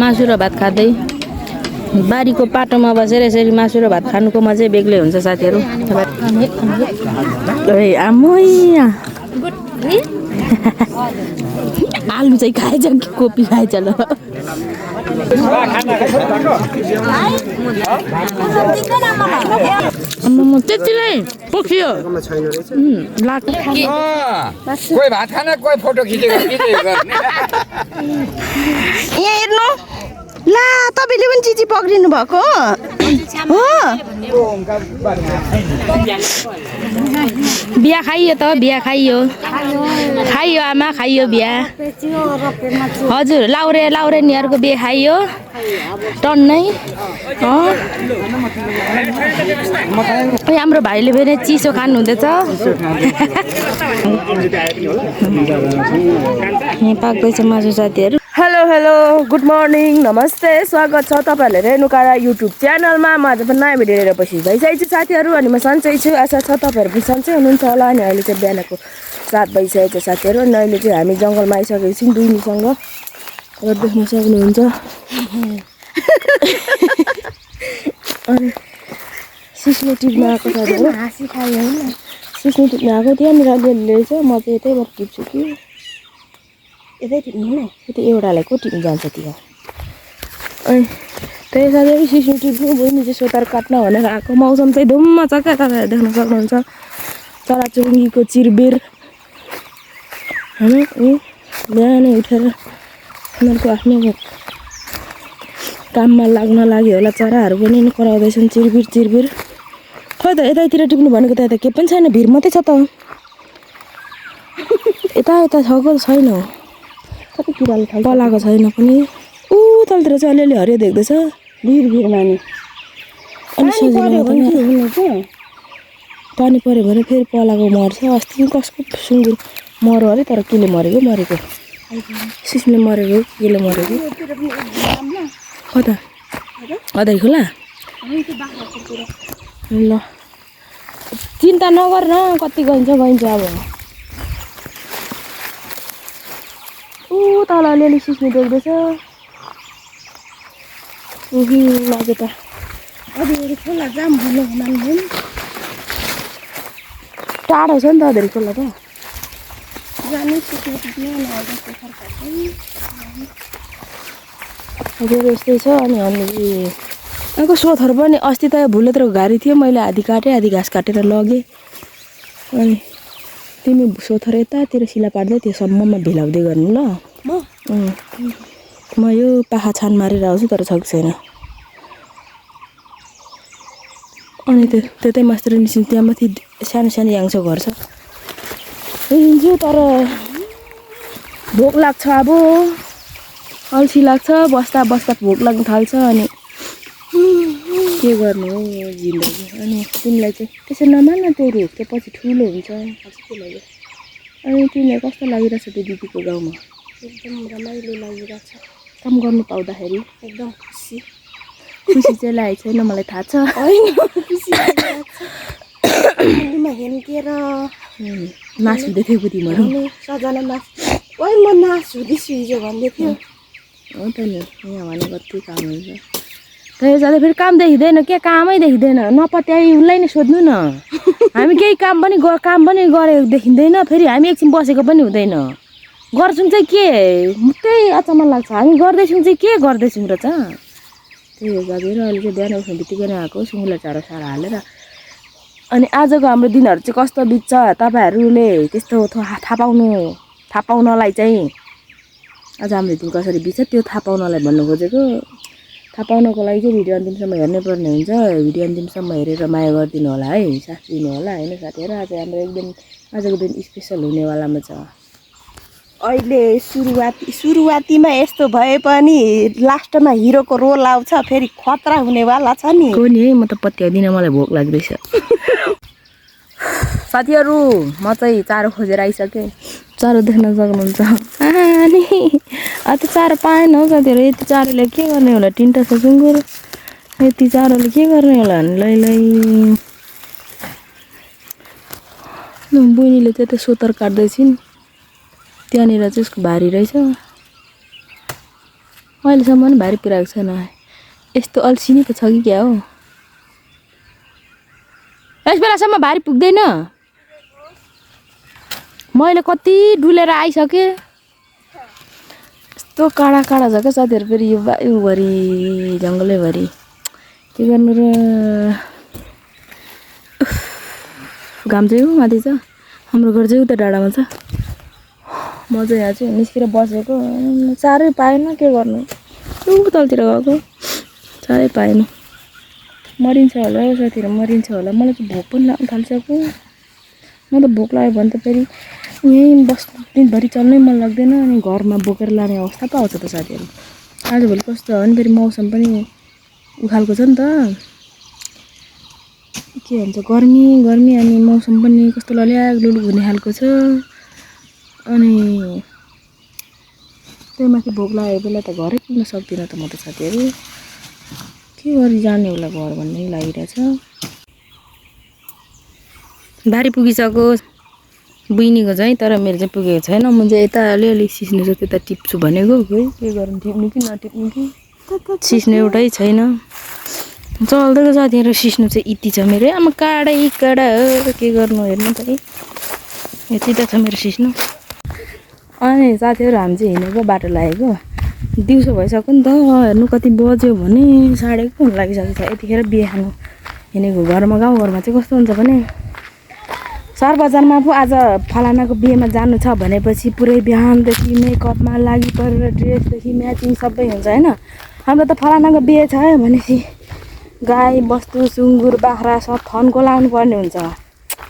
मासु र भात खाँदै बारीको पाटोमा बसेर यसरी मासु र भात खानुको मजै बेग्लै हुन्छ साथीहरू। आलु चाहिँ खाएछ कि कोपी खाएछ ल त्यतिलाई पोखियो कोही भात खान कोही फोटो खिचेको यहाँ हेर्नु ला तपाईँले पनि चिची पक्रिनु भएको हो बिहा खाइयो त बिहा खाइयो खाइयो आमा खाइयो बिहा हजुर लाउरे लाउरे निहरूको बिहा खाइयो टन्नै हाम्रो भाइले पनि चिसो खानु हुँदैछ यहाँ पाक्दैछ मासु साथीहरू। हेलो हेलो गुड मर्निङ नमस्ते स्वागत छ तपाईँहरूले रेणुकारा युट्युब च्यानलमा। म आज पनि नयाँ भिडियो लिएर पछि भइसकेको छु साथीहरू अनि म सन्चै छु। आशा छ तपाईँहरू पनि सन्चै हुनुहुन्छ होला। अनि अहिले चाहिँ बिहानको 7 बजिसकेको छ साथीहरू। अनि अहिले चाहिँ हामी जङ्गलमा आइसकेको छौँ दुईनीसँग र देख्न सक्नुहुन्छ। अनि सिस्नो टिप्न आएको साथीहरू सिस्नो टिप्न आएको त्यहाँनिर अलिअलि रहेछ। म चाहिँ यतैबाट टिप्छु कि यतै टिप्नु नै त्यो एउटालाई को टिप्नु जान्छ त्यो। अनि त्यही साथीहरू सिस्नो टिप्नु बहिनी चाहिँ सोतार काट्न भनेर आएको। मौसम चाहिँ धुम्म छ क्या तपाईँहरू देख्न सक्नुहुन्छ। चराचुरुङ्गीको चिरबिर होइन बिहानै उठेर उनीहरूको आफ्नो काममा लाग्न लाग्यो होला। चराहरू पनि कराउँदैछन् चिरबिर चिरबिर। खै त यतातिर टिप्नु भनेको त यता के पनि छैन भिर मात्रै छ त। यता यता छको छैन कति किराले पलाएको छैन पनि। ऊ तलतिर चाहिँ अलिअलि हरियो देख्दैछ भिरमा नि। अनि पानी पऱ्यो भने फेरि पलाएको मर्छ। अस्ति कसको सुँगुर मर्यो अरे तर केले मरेको मरेको सिस्नुले मरेको केले मरेको कता अदाई खोला ल चिन्ता नगर न कति गइन्छ गइन्छ। अब ऊ तल अलिअलि सिस्नु देख्दैछ। लागे त अझै खोला जाम भन्नु टाढो छ नि त अधेरी खोला त हजुर यस्तै छ। अनि हामी यहाँको सोथर पनि अस्ति त भुलेत्रको घारी थियो मैले आधी काटेँ आधी घाँस काटेर लगेँ। अनि तिमी सोथर यतातिर सिला पार्दै त्यो सम्ममा भिलाउँदै गर्नु ल। म यो पाखा छान मारेर आउँछु तर छ कि छैन। अनि त्यतै मास्टर निस्किन्छ त्यहाँ माथि सानो सानो याङ्सो घर छ हिँड्छु तर भोक लाग्छ। अब अल्छी लाग्छ बस्दा बस्दा भोक लाग्न थाल्छ। अनि के गर्नु हो जिन्दगी। अनि तिमीलाई चाहिँ त्यसो नमान त्यो रोकेपछि ठुलो हुन्छ। अनि तिमीलाई कस्तो लागिरहेछ त्यो दिदीको गाउँमा? एकदम रमाइलो लागिरहेछ काम गर्नु पाउँदाखेरि एकदम खुसी खुसी चाहिँ लागेको छैन मलाई थाहा छ होइन हेर्केर नास हुँदै थियो तिमीहरू सजना नास ओइ म नास हुँदैछु हिजो भन्दै थियो हो त नि। यहाँ भने कति काम हुन्छ त्यही जाँदा फेरि काम देखिँदैन के कामै देखिँदैन नपत्याइ उसलाई नै सोध्नु न। हामी केही काम पनि गरेको देखिँदैन फेरि हामी एकछिन बसेको पनि हुँदैन। गर्छौँ चाहिँ के त्यही अचम्म लाग्छ हामी गर्दैछौँ चाहिँ के गर्दैछौँ र त। त्यही हो जाँदैन अहिले चाहिँ बिहान उठ्ने बित्तिकै नै आएको सुँगुरलाई चारो सारो हालेर। अनि आजको हाम्रो दिनहरू चाहिँ कस्तो बित्छ तपाईँहरूले त्यस्तो थाहा पाउनलाई चाहिँ आज हाम्रो दिन कसरी बित्छ त्यो थाहा पाउनलाई भन्नु खोजेको। थाहा पाउनको लागि चाहिँ भिडियो अन्तिमसम्म हेर्नै पर्ने हुन्छ। भिडियो अन्तिमसम्म हेरेर माया गरिदिनु होला है साथ दिनु होला होइन साथीहरू। आज हाम्रो एकदम आजको दिन स्पेसल हुनेवालामा छ। अहिले सुरुवातीमा यस्तो भए पनि लास्टमा हिरोको रोल आउँछ फेरि खतरा हुनेवाला छ नि। हो नि है म त पत्याउँदिनँ मलाई भोक लाग्दैछ साथीहरू। म चाहिँ चारो खोजेर आइसकेँ। चारो देख्न सक्नुहुन्छ अनि त्यो चारो पाएन हो साथीहरू। यति चारोले के गर्ने होला 3टा छ सुँगुर यति चारोले के गर्ने होला हामीलाई। बहिनीले चाहिँ त्यो सोतर काट्दैछिन् त्यहाँनिर चाहिँ उसको भारी रहेछ। अहिलेसम्म पनि भारी पुऱ्याएको छैन यस्तो अल्छी नै त छ कि क्या हो यस बेलासम्म भारी पुग्दैन मैले कति डुलेर आइसकेँ यस्तो काँडा काँडा छ क्या साथीहरू फेरि यो भरि जङ्गलैभरि के गर्नु र घाम चाहिँ माथि छ हाम्रो घर चाहिँ उता डाँडामा छ म चाहिँ यहाँ चाहिँ निस्केर बसेको चारै पाएन के गर्नु तलतिर गएको चारै पाएन मरिन्छ होला साथीहरू मरिन्छ होला मलाई चाहिँ भोक पनि लाग्न थालिसक्यो म त भोक लाग्यो भने त फेरि यहीँ बस्नु दिनभरि चल्नै मन लाग्दैन अनि घरमा बोकेर लाने अवस्था पो आउँछ त साथीहरू आजभोलि कस्तो हो भने फेरि मौसम पनि उखालको छ नि त के भन्छ गर्मी गर्मी अनि मौसम पनि कस्तो लल्यागलुलु हुने खालको छ अनि त्यही माथि भोक लागेको बेला त घरै पुग्न सक्दिनँ त म त साथीहरू के गरी जाने होला घर भन्ने लागिरहेछ भारी पुगिसक्यो बुइनीको चाहिँ तर मेरो चाहिँ पुगेको छैन म चाहिँ यता अलिअलि सिस्नु छ त्यता टिप्छु भनेको खोइ के गर्नु टिप्नु कि नटिप्नु कि सिस्नु एउटै छैन चल्दैको साथीहरू सिस्नु चाहिँ यति छ मेरो आमा काँडै काँडा हो के गर्नु हेर्नु त यति त छ मेरो सिस्नु अनि साथीहरू हामी चाहिँ हिँडेको बाटो लागेको दिउँसो भइसक्यो नि त हेर्नु कति बज्यो भने 1:30 हुन लागिसकेको छ यतिखेर बिहे खानु हिँडेको घरमा गाउँघरमा चाहिँ कस्तो हुन्छ भने सहर बजारमा पो आज फलानाको बिहेमा जानु छ भनेपछि पुरै बिहानदेखि मेकअपमा लागि परेर ड्रेसदेखि म्याचिङ सबै हुन्छ होइन हाम्रो त फलानाको बिहे छ भनेपछि गाई बस्तु सुँगुर बाख्रा सब थनको लाउनु पर्ने हुन्छ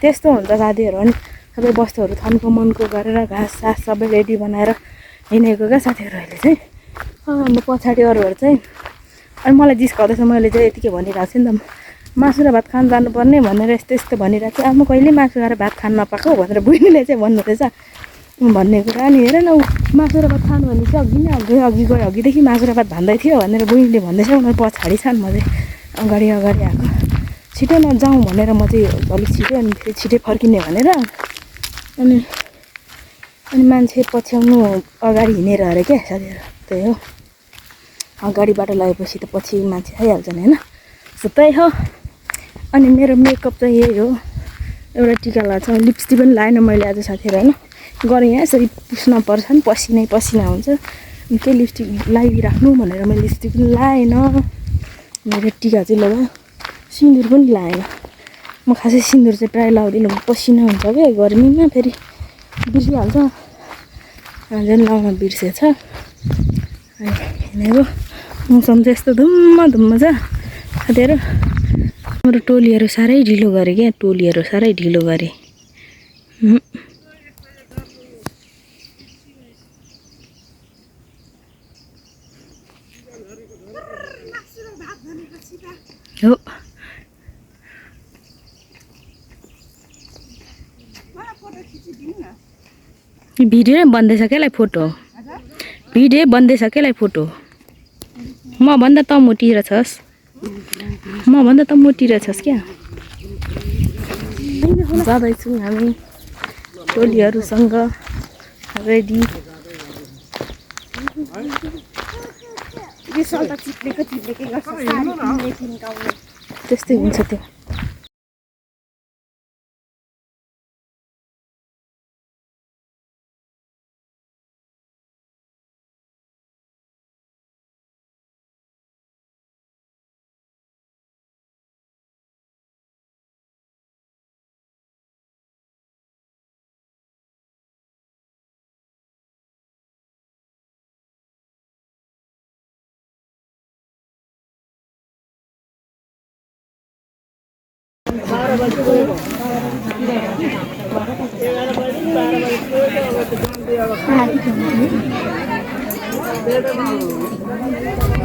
त्यस्तो हुन्छ साथीहरू अनि सबै वस्तुहरू थनको मनको गरेर घाँस सास सबै रेडी बनाएर हिँडेको क्या साथीहरू अहिले चाहिँ अन्त पछाडि अरूहरू चाहिँ अनि मलाई जिस्काउँदैछ मैले चाहिँ यतिकै भनिरहेको छु नि त मासु र भात खान जानुपर्ने भनेर यस्तो यस्तो भनिरहेको छु अब म कहिले मासु खाएर भात खान नपाएको भनेर बुझ्नेले चाहिँ भन्नुहुँदैछ भन्ने कुरा अनि हेर न मासु र भात खानु भने चाहिँ अघि नै अघि गयो अघिदेखि मासु र भात भन्दै थियो भनेर बुझ्ने भन्दैछ उनीहरू पछाडि छन् म चाहिँ अगाडि अगाडि आएको छिटो नजाउँ भनेर म चाहिँ अलिक छिटो अनि फेरि छिटै फर्किने भनेर अनि मान्छे पछ्याउनु अगाडि हिँडेर अरे क्या साथीहरू त्यही हो अगाडि बाटो लगाएपछि त पछि मान्छे आइहाल्छ नि होइन सो त्यही हो अनि मेरो मेकअप चाहिँ यही हो एउटा टिका लगाएको छ लिपस्टिक पनि लाएन मैले आज साथीहरू होइन गरेँ यहाँ यसरी पुस्न पर्छ नि पसिनै पसिना हुन्छ अनि के लिपस्टिक लगाइराख्नु भनेर मैले लिपस्टिक पनि लाएन मेरो टिका चाहिँ लगाएँ सिन्दुर पनि लाएन म खासै सिन्दुर चाहिँ प्रायः लाउँदिनँ पसिना हुन्छ क्या गर्मीमा फेरि बिर्सिहाल्छ झन् लाउन बिर्सेछ अनि हिँडेको मौसम चाहिँ यस्तो धुम्म धुम्म छ साथीहरू हाम्रो टोलीहरू साह्रै ढिलो गरे क्या टोलीहरू साह्रै ढिलो गरे हो भिडियो नै बन्दैछ केलाई फोटो भिडियो बन्दैछ केलाई फोटो म भन्दा त मोटी रहेछस् म भन्दा त मोटी रहेछस् क्या जाँदैछौँ हामी टोलीहरूसँग रेडी त्यस्तै हुन्छ त्यो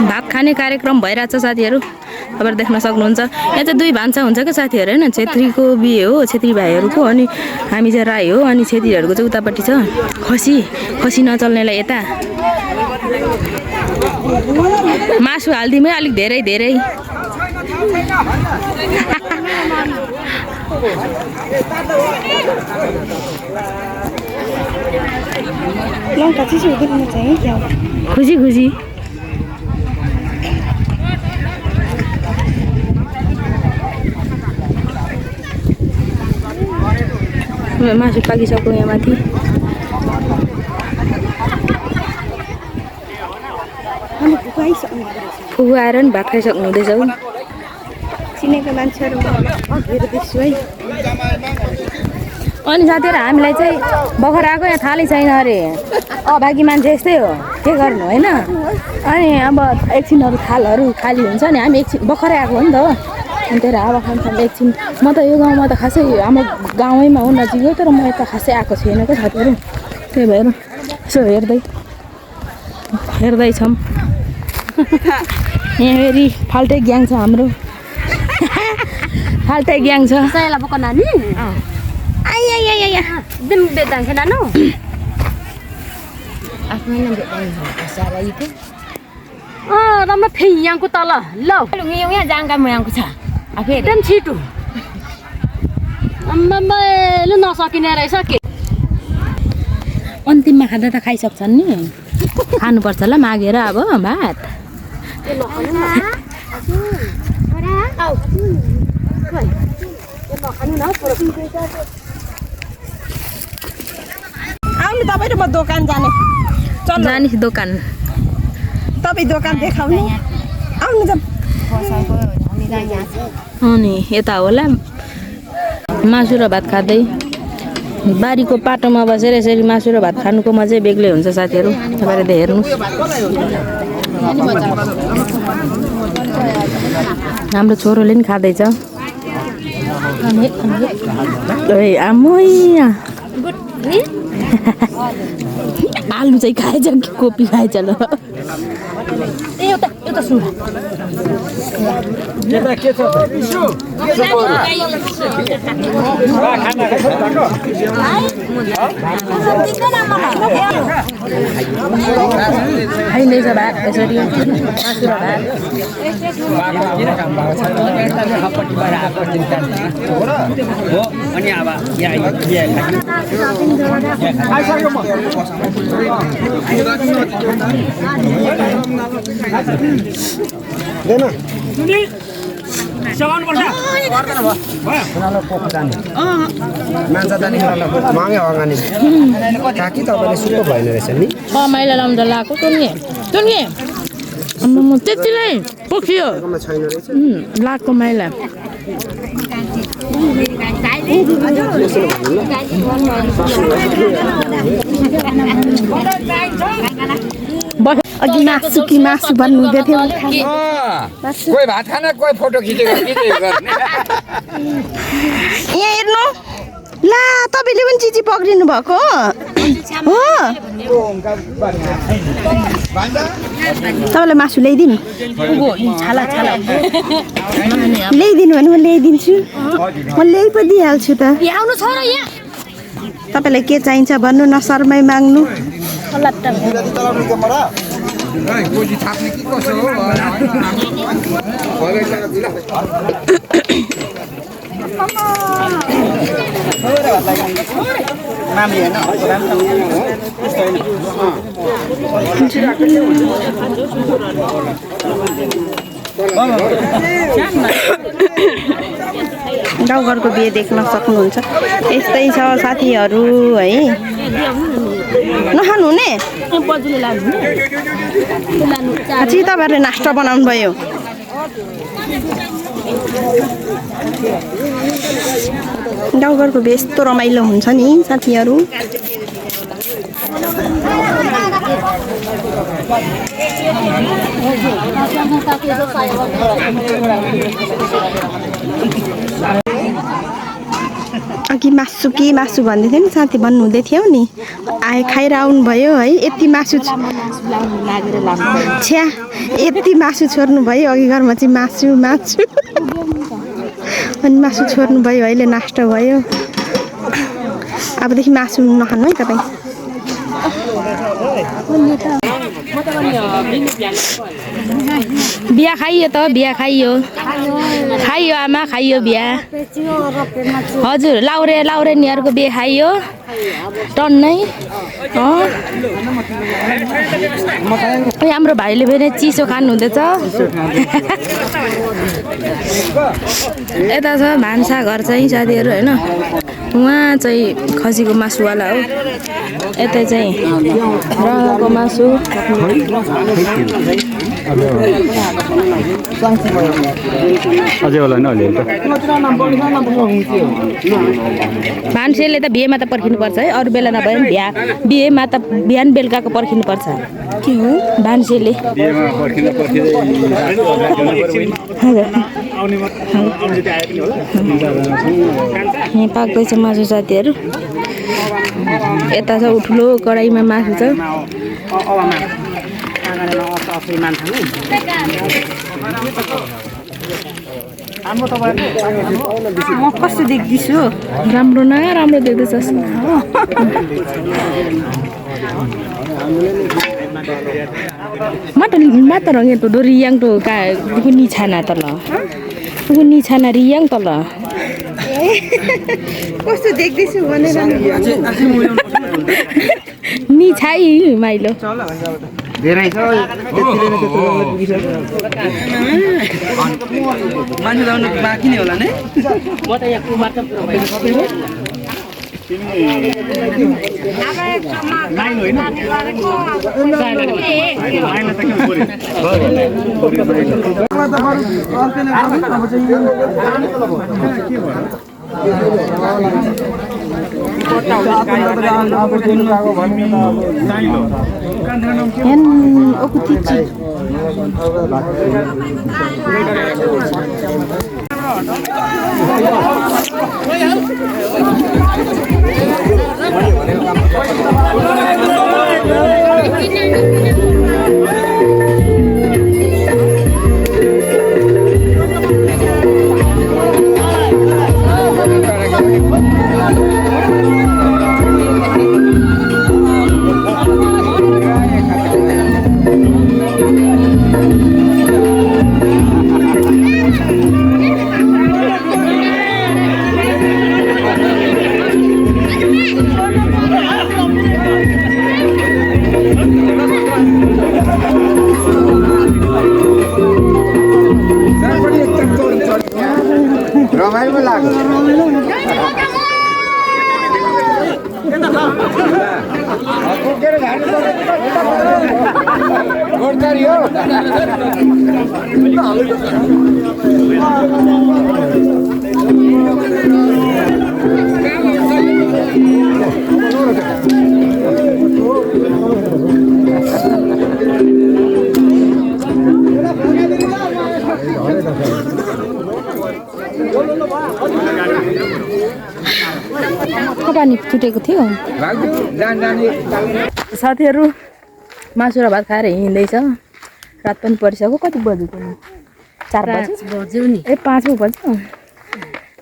भात खाने कार्यक्रम भइरहेछ साथीहरू तपाईहरु देख्न सक्नुहुन्छ यहाँ चाहिँ दुई भान्सा हुन्छ के साथीहरू हैन छेत्रीको बिहे हो छेत्री भाइहरूको अनि हामी चाहिँ राई हो अनि छेत्रीहरूको चाहिँ उतापट्टि छ खसी नचल्नेलाई यता मासु हाल्दिमै अलिक धेरै धेरै खुसी खुसी मासु पाकिसक्यो यहाँ माथि। फुपू आएर नि भात खाइसक्नु हुँदैछ हौ। चिनेको मान्छेहरू हेर्दैछु है। अनि साथीहरू हामीलाई चाहिँ भर्खर आएको यहाँ थालै छैन अरे। अभागी मान्छे यस्तै हो, के गर्नु होइन। अनि अब एकछिनहरू थालहरू खाली हुन्छ नि, हामी एकछिन भर्खरै आएको हो नि त हो। अनि त्यही हावा खान्छौँ एकछिन। म त यो गाउँमा त खासै हाम्रो गाउँमा हो नजिकै, तर म यता खासै आएको छैन क्या साथीहरू। त्यही भएर यसो हेर्दैछौँ। यहाँ फेरि फाल्टै ग्याङ छ हाम्रो। फाल्टै ग्याङ छ। Saya lah bukan nani. आइया Dem bedang saya nanu. आफ्नो सारा itu Ah, nama phi yang ku tala. Lau. लुङ्गे यहाँ जाङ्गा मुयाङको छ आफै Dem छिटो. Amma lu नसकिने रहेछ के? अन्तिममा खाँदा त खाइसक्छन् नि। खानुपर्छ ल मागेर अब भात। आउनु तपाईँ र म दोकान जाने। जानिस् दोकान। तपाईँ दोकान देखाउने। आउनु त। अनि यता होला मासु र भात खाँदै बारीको पाटोमा बसेर यसरी मासु र भात खानुको मजै बेग्लै हुन्छ साथीहरू। तपाईँले हेर्नुहोस् हाम्रो छोरोले नि खाँदैछ। आमै आलु चाहिँ खाएछ कि कोपी खाएछ ल। एउटा सुन खाइँदैछ भात यसरी मासु र भात। काकी तपाईँले सुक्नु भएन रहेछ नि। मैला लाउँदा लगाएको टुङ्गे त्यतिलाई पोखियो छैन रहेछ। लाएको मैला। अघि मासु कि मासु भन्नुहुँदै थियो। कोही भात खान कोही फोटो खिचेको गर्ने। यहाँ हेर्नु ला तपाईँले पनि चिची पक्रिनु भएको हो। तपाईँलाई मासु ल्याइदिनु ल्याइदिनु भने म ल्याइदिन्छु। म ल्याइ पो दिइहाल्छु त। आउनु छ र यहाँ? तपाईँलाई के चाहिन्छ भन्नु न, शर्मै माग्नु। गोजी थाप्ने कि कसो हो? गाउँघरको बिहे देख्न सक्नुहुन्छ। यस्तै छ साथीहरू है। नखानु हुने पछि तपाईँहरूले नास्ता बनाउनु भयो। गाउँघरको बिहे यस्तो रमाइलो हुन्छ नि साथीहरू। अघि मासु कि मासु भन्दै थियो नि साथी भन्नुहुँदै थियो नि। खाएर आउनुभयो है। यति मासु छ्या यति मासु छोड्नु भयो। अघि घरमा चाहिँ मासु अनि मासु छोड्नु भयो। अहिले नास्ता भयो। अबदेखि मासु नखानु है तपाईँ। बिहा खाइयो त बिहा खाइयो आमा खाइयो बिहा। हजुर लाउरे नियरको बिहे खाइयो टन्नै। हाम्रो भाइले पनि चिसो खानुहुँदैछ यता छ भान्साघर चाहिँ साथीहरू होइन उहाँ चाहिँ खसीको मासुवाला हो यता चाहिँ रङको मासु अझै होला नि अलि मान्छेले त बिहेमा त पर्खिनुपर्छ है अरू बेला नभए पनि बिहेमा त बिहान बेलुकाको पर्खिनुपर्छ के हो मान्छेले यहाँ पाक्दैछ मासु साथीहरू यता छ ठुलो कराईमा मासु छ म कस्तो देख्दैछु राम्रो न राम्रो देख्दैछ मात्र रङ तो दो रियाङ तो का नि छाना त ल नि छाना रियाङ त ल कस्तो देख्दैछु भनेर नि छाई माइलो धेरै छ मान्छे लाउनु बाँकी नै होला नि म त यहाँ कुमार रमाइलो लाग्यो पानी छुटेको थियो साथीहरू मासु र भात खाएर हिँड्दैछ रात पनि परिसक्यो कति बज्यो तिमी 4 बज्यो नि 5 पो बज्यो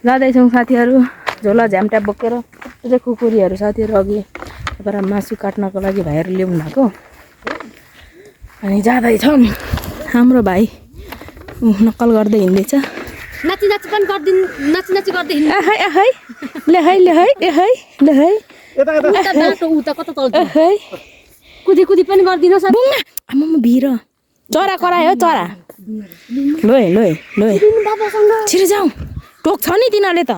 जाँदैछौँ साथीहरू झोला झ्याम्टा बोकेर त्यो कुकुरीहरू साथीहरू अघि यताबाट मासु काट्नको लागि भाइहरू ल्याउनु भएको अनि जाँदैछौँ हाम्रो भाइ नक्कल गर्दै हिँड्दैछ नाची नाची पनि गर्दिन नाची नाची गर्दै हिँड्नु ले है उता बाटो उता कता तल कुदी कुदी पनि गर्दिन सर आमामा भिर चरा करायो चरा लोए छिटो जाउँ टोक्छ नि तिनीहरूले त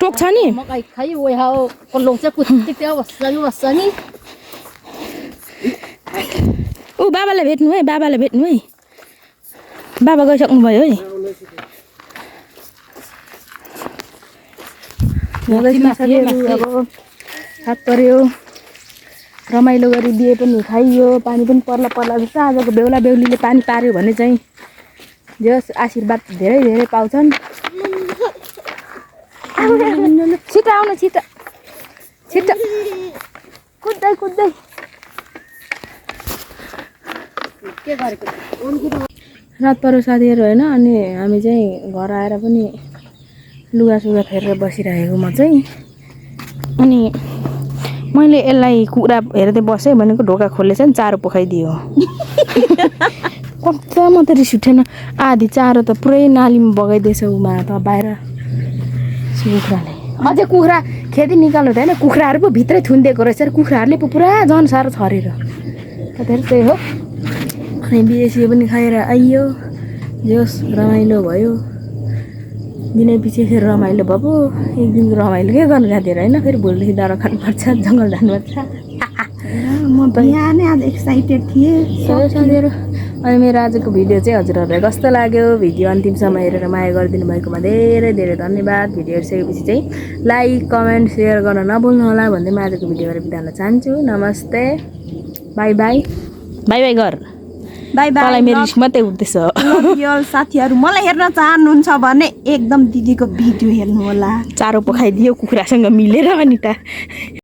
टोक्छ नि मकै खाइ ओइ हाउ कोल्लो चाहिँ कुदी त्यो बस्छ नि ऊ बाबालाई भेट्नु है बाबा गइसक्नु भयो है अब हात पर्यो रमाइलो गरी दिए पनि खाइयो पानी पनि पर्ला जस्तो आजको बेहुला बेहुलीले पानी पार्यो भने चाहिँ जस आशीर्वाद धेरै धेरै पाउँछन् छिटो आउनु छिटो कुद्दै रात पर्यो साथीहरू होइन अनि हामी चाहिँ घर आएर पनि लुगासुगा फेरेर बसिरहेकोमा चाहिँ अनि मैले यसलाई कुखुरा हेर्दै बसेँ भनेको ढोका खोलेछ नि चारो पोखाइदियो कता मात्रै रिस उठेन आधी चारो त पुरै नालीमा बगाइदिएछ उमा त बाहिर कुखुराले अझै कुखुरा खेती निकाल्नु हुँदैन कुखुराहरू पो भित्रै थुनिदिएको रहेछ र कुखुराहरूले पो पुरा झन् साह्रो छरेर कतिहरू त्यही हो अनि विदेशी पनि खाएर आइयो जोस् रमाइलो भयो दिनै पछि फेरि रमाइलो भएको एक दिनको रमाइलो के गर्नु जाँदैन होइन फेरि भोलिदेखि दारो खानुपर्छ जङ्गल जानुपर्छ म बिहानै आज एक्साइटेड थिएँ साथीहरू अनि मेरो आजको भिडियो चाहिँ हजुरहरूलाई कस्तो लाग्यो भिडियो अन्तिमसम्म हेरेर माया गरिदिनु भएकोमा धेरै धेरै धन्यवाद भिडियो हेरिसकेपछि चाहिँ लाइक कमेन्ट सेयर गर्न नभुल्नु होला भन्दै म आजको भिडियोबाट बिदा हुन चाहन्छु नमस्ते बाई बाई बाई बाई गर बाई बाई तँलाई मेरो रिस्क मात्रै उठ्दैछ साथीहरू मलाई हेर्न चाहनुहुन्छ भने एकदम दिदीको भिडियो हेर्नु होला चारो पकाइदियो कुखुरासँग मिलेर अनि त